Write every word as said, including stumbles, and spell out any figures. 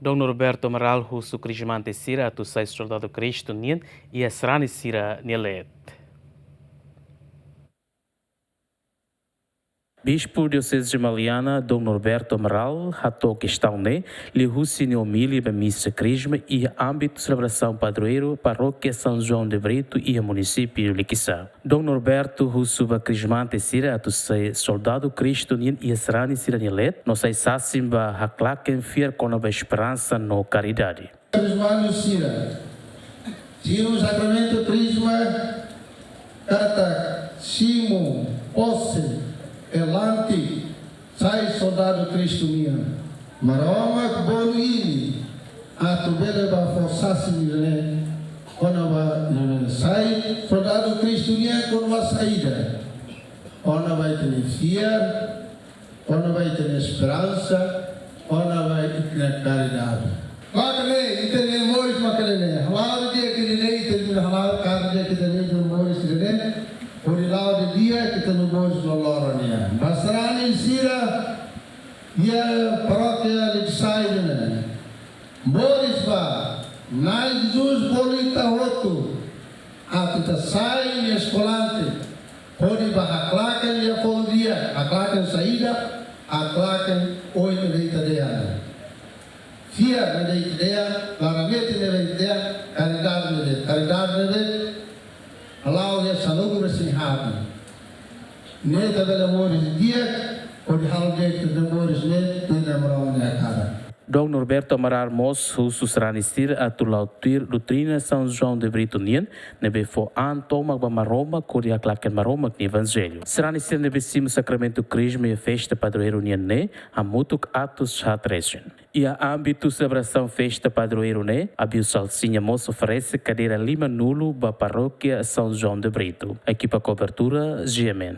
Dom Norberto Amaral husu krizmante sira atu sai soldadu Kristu nian iha sarani sira-nia leet. Bispu Dioseze Maliana, Dom Norberto Amaral, hato'o kestaun ne'e liuhusi nia omilia ba misa Krizma iha ámbitu selebrasaun padroeiru Parókia São João de Brito iha munisípiu Liquiçá. Dom Norberto husu ba krizmante sira atu sai soldadu Kristu nian iha sarani sira-nia leet, no sai sasin ba haklaken fiar kona-ba esperansa no karidade. Krizmanu sira, simu sakramentu Krizma katak simu pose elante sai soldadu Kristu nian. Maromak bolu imi atu bele bá fó sasin ida-ne'e kona-ba ida-ne'e. Sai soldadu Kristu nian kona-ba saida? Kona-ba ita-nia fiar, kona-ba ita-nia esperansa, kona-ba ita-nia karidade. Mak ne'e, ita-nia moris mak ne'e. Hala'o di'ak ita-nia, ita-nia hala'o karidade ita-nia moris ita-nia. Hodi la'o didi'ak ita-nia moris loroloron nian. Ba sarani sira iha parókia Liquiçá ne'e. Moris ba, Na'i Jesus bolu ita hotu atu ita sai nia eskolante, hodi bá haklaken lia fon dia, haklaken saida, haklaken oin ne'ebé ita dehan. Fiar ne'ebé ita dehan, laran-metin ne'ebé ita dehan, karidade ne'ebé, karidade ne'ebé hala'o iha sanulu-resin-haat. Ne'e ita bele moris di'ak, hodi halo di'ak ita-nia moris ne'e, tuir Maromak nia hakarak. Dom Norberto Amaral mós husu sarani sira atu la'o tuir doutrina São João de Brito nian, ne'ebé fó an tomak ba Maromak hodi haklaken Maromak nia evanjellu. Sarani sira ne'ebé simu sakramentu Krizma iha festa padroeiru nian ne'e, hamutuk atus haat resin. Iha ámbitu selebrasaun festa padroeiru ne'e, Abiu Salsinha mós oferese kadeira limanulu ba Parókia São João de Brito. Ekipa kobertura, G M N.